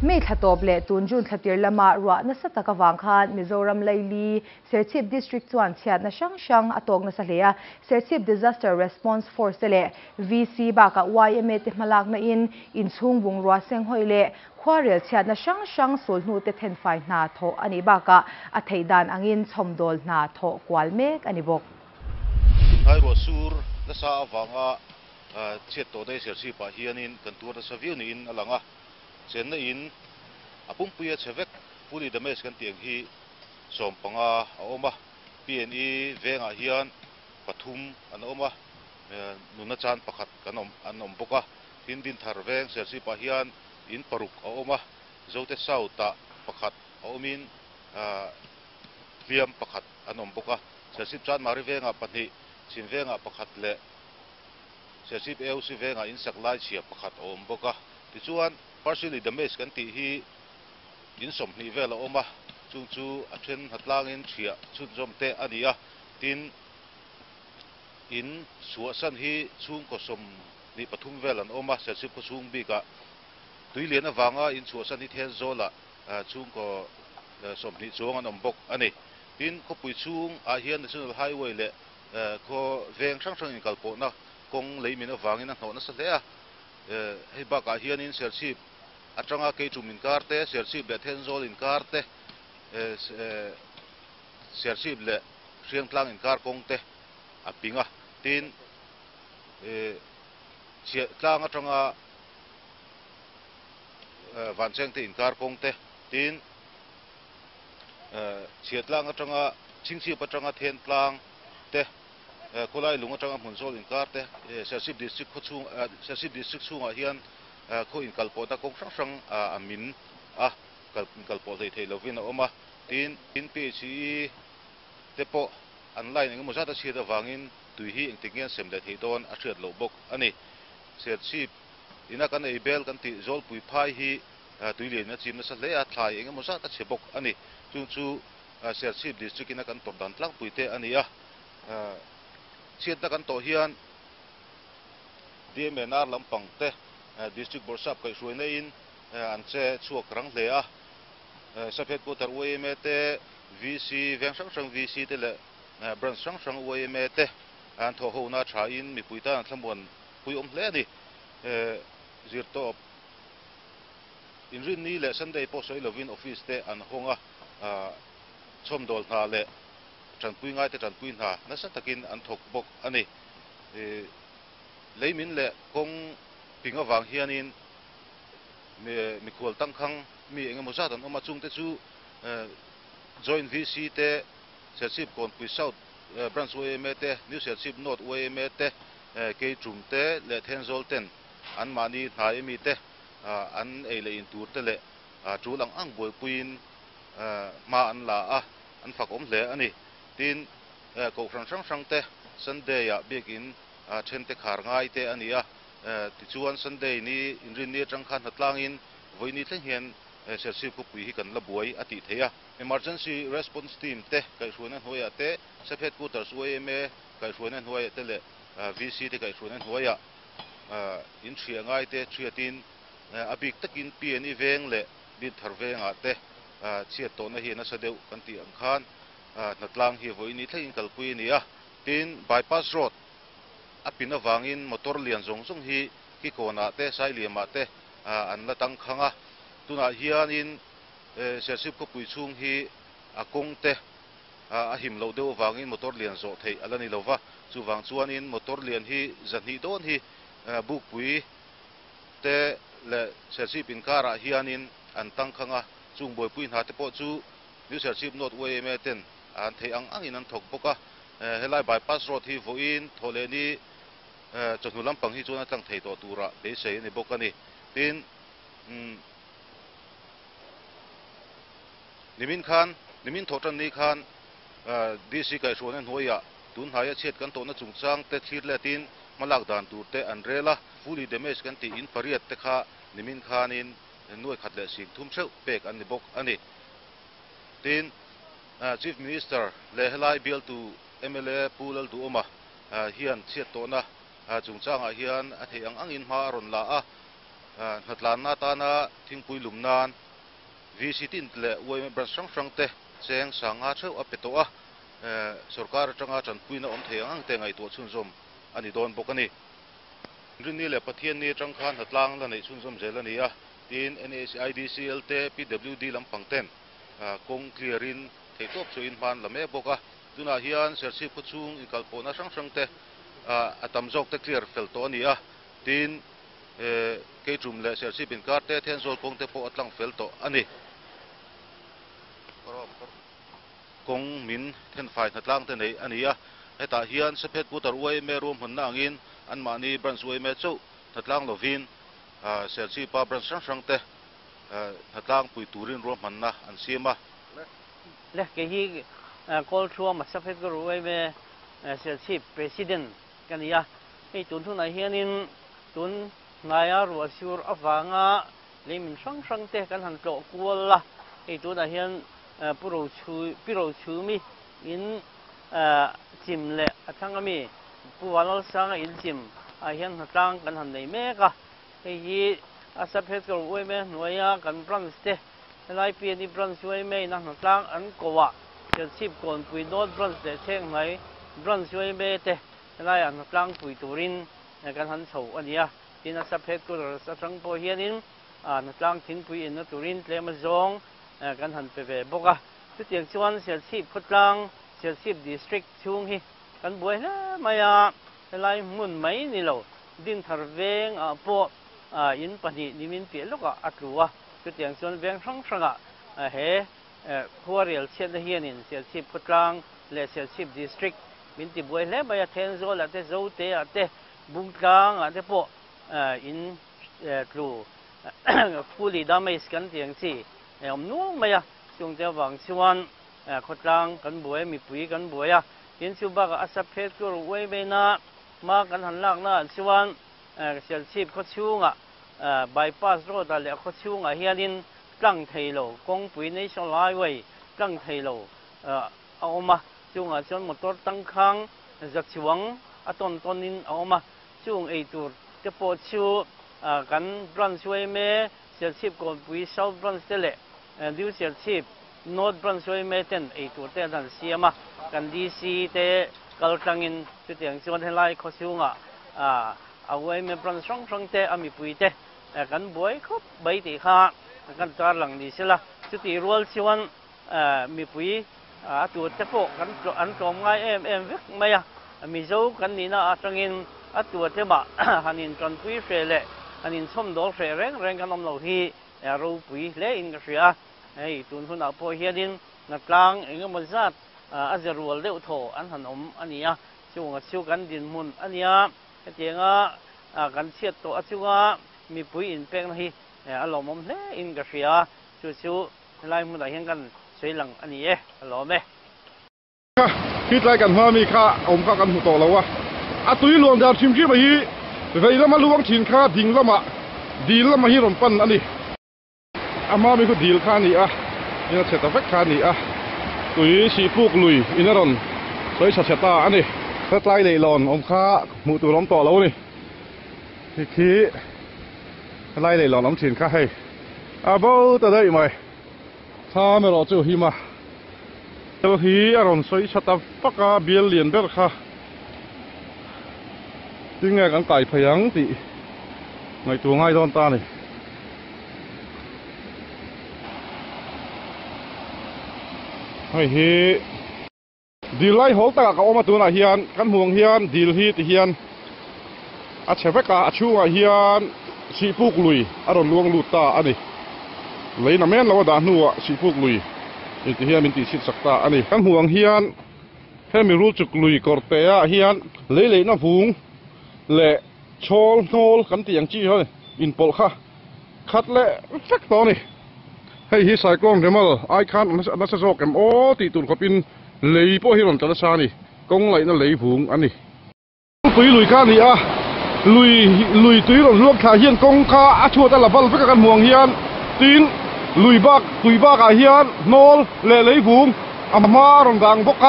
May thla tawp leh tun June thla tir lama ruah nasa tak avang khan Mizoram laili Serchhip District chuan chhiatna hrang hrang a tawk nasa hle a. Serchhip Disaster Response Force te leh VC bakah yma te hmalakna in inchhung bungrua senghawi leh khuarel chhiatna hrang hrang sulhnu te thenfai hna thawh a nih bakah a theih dan angin chhawmdawl hna thawh kual mek a ni bawk. Tunhnai ruah sur nasa avanga chhiat tawh daih Serchhipah hianin kan tuar nasa viau niin a lang a. Chenna in a pumpui a chhe vek, fully damage kan tih ang hi 15 a awm a, PNE vengah hian pathum an awm a, nunna chan pakhat kan awm an awm bawk a, tin Dinthar veng Serchhipah hian in paruk a awm a, Zote South ah pakhat a awmin hliam pakhat an awm bawk a, Serchhip Chanmari vengah pahnih, Chhim vengah pakhat leh Serchhip AOC vengah insak lai chhia pakhat a awm bawk a. Tichuan, partially damage kan tih hi in 20 vel a awm a, chung chu a then hnatlangin thiah chhunzawm te a ni a. Tin, in chhuahsan hi chhungkaw 23 vel an awm a, Serchhip khaw chhung bikah tui lian avanga in chhuahsan hi Thenzawlah chhungkaw 20 chuang an awm bawk a ni. Tin, khawpui chhungah hian National Highway leh khaw veng hrang hrang inkalpawhna kawng lei min avangin a hnawh nasa hle a. Hei bakah hianin Serchhip atanga Keichum inkar te, Serchhip leh Thenzawl inkar te, Serchhip leh Hriangtlang inkar kawng te a ping a. Tin, Chhiahtlang atanga Vanchengte inkar kawng te, tin, Chhiahtlang atanga Chhingchhip atanga Thentlang te, Khawlai lung atanga Hmunzawl inkar te, Serchhip District khaw chhung, Serchhip District chhungah hian khaw inkalpawhna kawng hrang hrang a min a, kal inkalpawh hlei thei lovin a awm a. Tin, PHE te pawh an line engemaw zat a chhiat avangin tui hi engtik nge an sem leh theih dawn a hriat loh bawk a ni. Serchhip ina kan ei bel kan tih Zawlpui phai hi tui lian in a chim nasa hle a, thlai engemaw zat a chhe bawk a ni. Chung chu Serchhip District ina kan tawrh dan tlangpui te a ni a. Chhiatna kan tawh hian DMNR lampang te District Bawrhsap kaihhruaina in an che chhuak rang hle a. Sub Headquarter yma te, VC veng hrang hrang VC te leh Branch hrang hrang yma te an thawh hona tha in mipui tan an thlamuan pui awm hle a ni. Zirtawp Inrinni leh Sunday pawh sawi lovin office te an hawng a, chhawmdawl hna leh tanpui ngaite tanpui hna nasa takin an thawk bawk a ni. Leimin leh kawng ping avang hianin mikhual tangkhang mi engemaw zat an awm a, chungte chu Joint VC te, Serchhip Kawnpui South Branch yma te, New Serchhip North yma te, Keichum te leh Thenzawl ten anmahni hnai ami te an ei leh in tur te leh tul ang ang buaipuiin hma an la a, an fak awm hle a ni. Tin, kohhran hrang hrang te Sunday-ah biakin then te khar ngai te a ni a, tichuan Sunday ni inrinni atang khan hnatlangin vawiini thleng hian Serchhip khawpui hi kan la buai a tih theih a. Emergency Response Team te kaihhruaina hnuaiah te, Sub Headquarters yma kaihhruaina hnuaiah te leh VC te kaihhruaina hnuaiah in thiah ngai te thiatin a bik takin PNE veng leh Dinthar vengah te chhiat tawhna hi a nasa deuh kan tih ang khan hnatlang hi vawiini thlengin kalpui a ni a. Tin, bypass road a pin avangin motor lian zawng zawng hi Kikawnah te, Sailiamah te an la tangkhang a. Tunah hianin Serchhip khawpui chhung hi a kawng te a him loh deuh avangin motor lian zawh theih a la ni lo va. Chuvang chuanin motor lian hi 200 dawn hi Bukpui te leh Serchhip inkarah hianin an tangkhang a. Chung buaipui hna te pawh chu New Serchhip North yma ten an theih ang angin an thawk bawk a. Helai bypass road hi vawiin thawh leh ni chawhnu lampang hi chuan a tlang thei tawh turah beisei a ni bawk a ni. Tin, nimin khan, nimin thawh tan ni khan DC kaihhruaina hnuaiah tun hnaia chhiat kan tawhna chungchang te thlir letin hmalak dan tur te an rel a. Fully damage kan tih in pariat te kha nimin khanin nuai khat leh 30 theuh pek an ni bawk a ni. Tin, Chief Minister leh helai bialtu mla Pu Lalduhawma hian chhiat tawhna chungchangah hian a theih ang angin hma a rawn la a. Hnatlanna atana thingpui lum nan VC tin leh yma branch hrang hrang te cheng sanga theuh a pe tawh a, sorkar atanga tanpuina awm thei ang ang te ngaihtuah chhunzawm a ni dawn bawk a ni. Rinni leh Pathianni atang khan hnatlang la neih chhunzawm zel a ni a, tin NHIDCL te PWD lampang ten kawng clear in theihtawp chu in hman la mek bawk a. Tunah hian Serchhip khaw chhung inkalpawhna hrang hrang te a tam zawk te clear fel tawh a ni a, tin Keitum leh Serchhip inkar te Thenzawl kawng te pawh a tlang fel tawh a ni. Kawng min thenfai hnatlang te neih a ni a, hetah hian Sephet Putar yma ruahmanna angin anmahni branch yma chauh hnatlang lovin Serchhipa branch hrang hrang te hnatlang pui turin ruahmanna an siam a. Le kei hi Kawlthuama Sephet Putar yma Serchhip President ka ni a, hei tun hunah hianin tun hnaia ruah sur avanga lei min hrang hrang te kan han tlawh kual a, hei tunah hian Pu Rochhu Pi Rochhumi in chim leh a thlang ami Pu Vanlalsanga in chim ah hian hnatlang kan han nei mek a, hei hi a sub headquarter yma hnuaia kan branch te helai PNE branch yma in a hnatlang an ko ah Serchhip Kawnpui North branch leh Chhenghnai branch yma te helaiah hnatlang pui turin kan han chho a ni a, tin a sub headquarters atang pawh hianin hnatlang thingpui inna turin tlem a zawng kan han pe ve bawk a. Chutiang chuan Serchhip khawtlang, Serchhip District chhung hi kan buai hle mai a, helai hmun mai ni lo, Dinthar veng ah pawh in pahnih nimin piah lawkah a tlu a, chutiang chuan veng hrang hrangah he khuarel chhiatna hianin Serchhip khawtlang leh Serchhip District min ti buai hle mai a, Thenzawl ah te, Zote ah te, Bungtlang ah te pawh in tlu fully damage kan tih ang chi awm nual mai a, chungte avang chuan khawtlang kan buai a, mipui kan buai a, tin chu bakah a sap phet tur uai maina hma kan han lakna ah chuan Serchhip khaw chhungah bypass road ah leh khaw chhungah hianin tlang thei lo kawngpui National Highway tlang thei lo a awm a, chungah chuan motor tangkhang za chuang a tawn tawnin a awm a, chung eitur te pawh chu kan branch yma Serchhip Kawnpui South branch te leh New Serchhip North branch yma ten eitur te an han siam a, kan DC te kal tlangin chutiang chuan helai khaw chhungah a yma branch hrang hrang te a mipui te kan buai khawp mai tih kha kan tarlang ni sela, chutih rual chuan mipui a tur te pawh kan an tlawm ngai em em vek mai a, Mizo kan nihna atangin a tur te mah han intanpui hreh leh han inchhawmdawl hreh reng reng kan awm lo hi ropui hle in ka hria a, hei tun hunah pawh hianin hnatlang eng emaw zat a ze rual deuh thaw an han awm a ni a, chunga chu kan dinhmun a nia, hetianga kan chhiat tawh a chunga mipui inpekna hi a lawmawm hle in ka hria, chu chu Helai hmunah hian kan sawi lang a ni e, a lawm e. Kha hitlai kan hma mi kha awm kha kan hmu tawh lo a, a tui luan dan hrim hrim a hi vei lama luang thin kha ding lamah dil lama hi rawn pan a ni. A hma mi khu dil kha a ni a, in a chhe ta vek kha a ni a, tui sihpuk lui in a rawn sawi chha chhe ta a ni. Tlai leihlawn awm kha hmuh tur awm tawh lo a ni. Khi khi helai leihlawn awm thin kha hei a bo ta daih mai thlam erawh chu him a bial hi a rawn sawi tha ta vak a bial lian ber kha tinge kan kai phei ang tih ngaihtuah ngai dawn ta a ni. Hei hi. Dil lai hawl takah ka awm a tunah hian kan hmuh ang hian dil hi ti hian a chhe vek a, a chhungah hian sihpuk lui a rawn luang lut ta a ni. Lei na men lo a dah hnuah sihpuk lui in ti hian min tihchhit sak ta a ni. Kan hmuh ang hian hemi rul chuk lui kawr te ah hian lei leihna vung leh chhawl hnawl kan tih ang chi hi inpawlh kha khat leh vek tawh a ni. Hei hi Cyclone Remal ai khan a nasa zawk em aw tih tur khawpin lei pawh hi rawn tla nasa a ni. Kawng laihna lei vung a ni. Kawngpui lui kha a ni a, lui lui tui rawn hluak thlah hian kawng kha a chhuat a la val vek a kan hmuh ang hian tin lui bak tui bakah hian hnawl leh lei vung a hma a rawn dang bawk a.